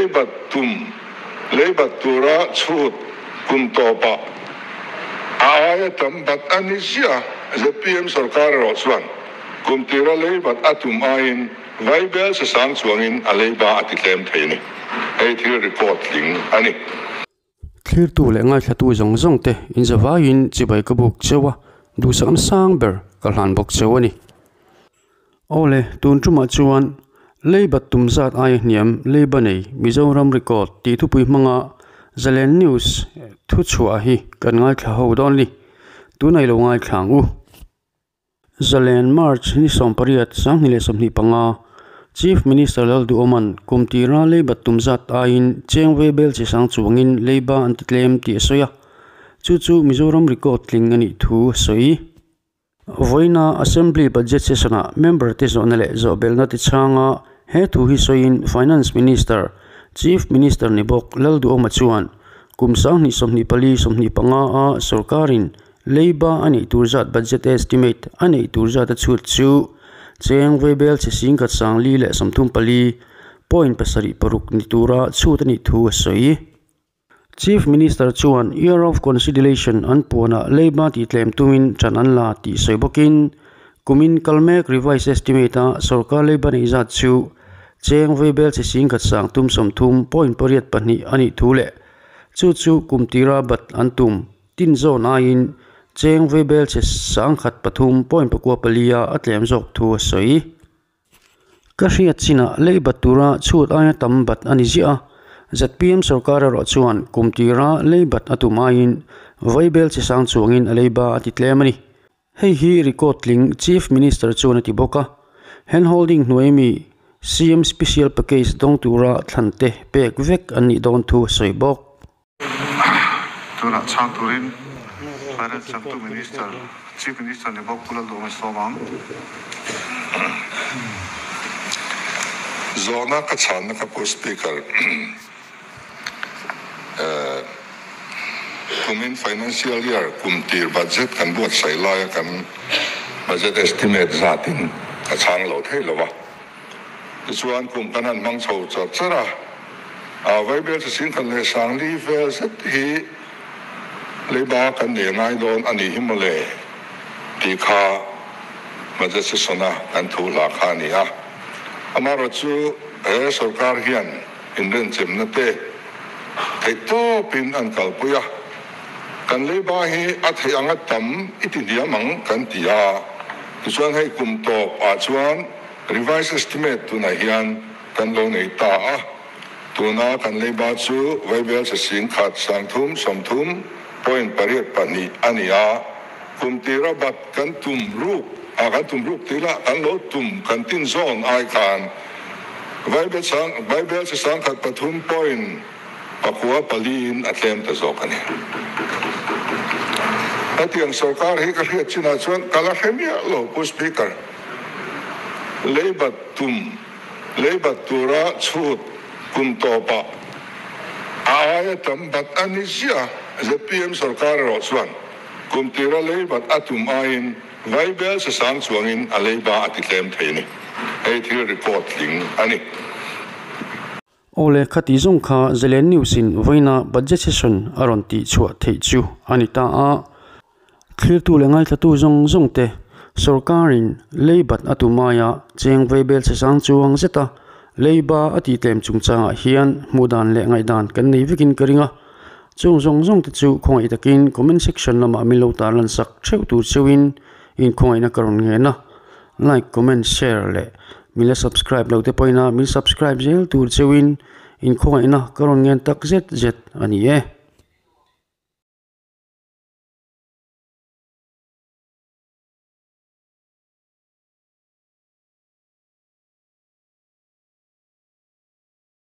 Leibat tum, leibat tura chhut kum tawpah a aia tam bat a ni ziah a, zpm sorkar erawh chuan kum tira leibat a tum aiin vaibel sasang chuangin a leiba a ti tlem thei a ni. Hei thil record tling a ni. Thlirtu leh ngaithlatu zawng zawng te inzavaiin chibai ka buk cheu a, duhsakna sang ber ka hlan bawk cheu a ni. Awle, tun tumah chuan Leibat tum zat aia hniam Leiba nei Mizoram record tih thupui hmanga Zalen News thuchhuah hi kan ngaithla ho dawn a ni. Tunah i lo ngaithla ang u. Zalen March ni 18 2025, Chief Minister Lalduhoman kum tira Leibat tum zat aiin cheng veibel chi sang chuangin Leiba an ti tlem tih a sawi a, chu chu Mizoram record tling a nih thu a sawi. Vawiina Assembly Budget Session-ah member te zawhna leh zawhbelna ti chhanga he thu hi sawiin Finance Minister, Chief Minister ni bawk Lalduhoma chuan kum 2024 25 a sorkarin leiba a neih tur zat budget estimate a neih tur zat a chhut chu cheng vaibel chhe singkhat 434 point 76 ni tura chhut a nih thu a sawi. Chief Minister chuan Year of Consolidation an puanah leiba tih tlem tumin ṭan an la tih sawi bawkin kumin kal mek revised estimate-a sorkar leiba neih zat chu cheng vaibel chhe singkhat 330 point 82 a nih thu leh chu chu kum tira bat an tum tin zawn aiin cheng vaibel chhe 103 point 9 a a tlem zawk thu a sawi. Ka hriat chinah leibat tura chhut aia tam bat a ni ziah a, zpm sorkar erawh chuan kum tira leibat a tum aiin vaibel chi sang chuangin a leiba a ti tlem a ni. Hei hi record tling Chief Minister chuan a ti bawk a, hand holding hnuai mi CM Special Package dawng tura thlan te pek vek an nih dawn thu a sawi bawk. Tunah chhang turin Finance changtu Minister, Chief Minister ni bawk Pu Lalduhawm sawm ang. Zawhna ka chhanna ka Pu Speaker, kumin Financial Year kum tir budget kan buatsaih laia kan budget estimate zatin ka chhang lo thei lo va. Tichuan kum kan han hmang chho char char a, a vaibel chi singkhat leh sangli vel zet hi leiba kan nei ngai dawn a nih hi mawle tih kha budget session a kan thu hla kha a ni a. Amaherawh chu he sorkar hian inrenchemna te theih tawpin an kalpui a, kan leiba hi a theih anga tam i ti hniam ang kan ti a, tichuan hei kum tawp ah chuan Revised estimate tunah hian kan lo nei ta a, tuna kan leiba chu vaibel che 10 330 point 82 a ni a, kum tira bat kan tum ruk a kan tum ruk tih lah kan lo tum kan tin zawn ai khan vaibel sang vaibel che 1003 point 94 in a tlem ta zawk a ni. Hetiang sorkar hi ka hriat chinah chuan ka la hre miah lo Pu Speaker. Leibat tum, leibat tura chhut kum tawpah a aia tam bat a ni ziah a, zpm sorkar erawh chuan kum tira leibat a tum aiin vaibel sasang chuangin a leiba a ti tlem thei a ni. Hei thil record tling a ni. Awle, khati zawng kha Zalen News in vawiina budget session a rawn tih chhuah theih chu a ni ta a. Thlirtu leh ngaithlatu zawng zawng te sorkarin leibat a tu maia cheng vaibel chhe sang chuang zeta leiba a tih tlem chungchangah hian hmuhdan leh ngaihdan kan nei vekin ka ring a. Chung zawng zawng te chu khawngaih takin comment section lamah min lo tarlan sak theuh tur cheuhin inkhawngaihna ka rawn ngen a. Like, comment, share leh min la subscribe lo te pawhin a min subscribe zel tur cheuhin inkhawngaihna ka rawn ngen tak zet zet a ni e.